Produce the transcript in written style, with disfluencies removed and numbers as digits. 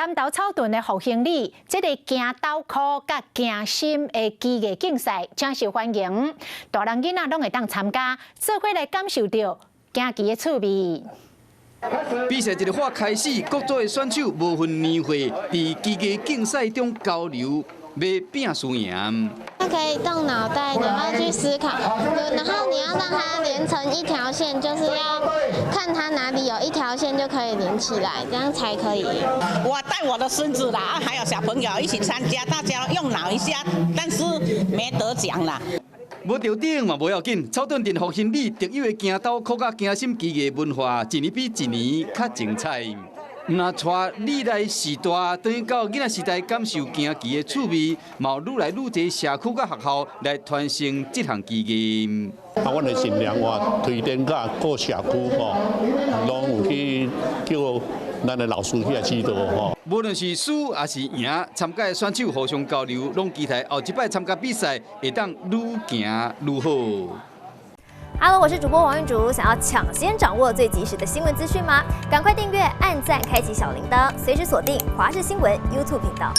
南投草屯的復興里，這个行斗箍佮行心的棋藝競賽誠受歡迎，大人囡仔攏會當參加，做伙來感受著行棋的趣味。比賽一個開始，各組的選手無分年歲，佇棋藝競賽中交流，欲拼輸贏。他可以動腦袋，然後去思考，然後你要讓它連成一條線，就是要看它哪裡有一條線就可以連起來，這樣才可以。我帶我的孫子啦，還有小朋友一起參加，大家用腦一下，但是沒得獎啦。無得獎嘛無要緊，草屯鎮復興里特有的行斗箍佮行心棋藝文化，一年比一年較精彩。毋但帶你來序大，轉到囡仔時代感受行棋的趣味，嘛有愈來愈濟社區佮學校來傳承這項技藝。啊，阮會盡量話推展佮各社區吼，攏有去叫咱的老師去來指導吼。無論是輸抑是贏，參加的選手互相交流，攏期待後一擺參加比賽會當愈行愈好。 Hello，我是主播王玉竹，想要搶先掌握最及時的新聞資訊嗎？趕快訂閱、按讚、開啟小鈴鐺，隨時鎖定華視新聞 YouTube 頻道。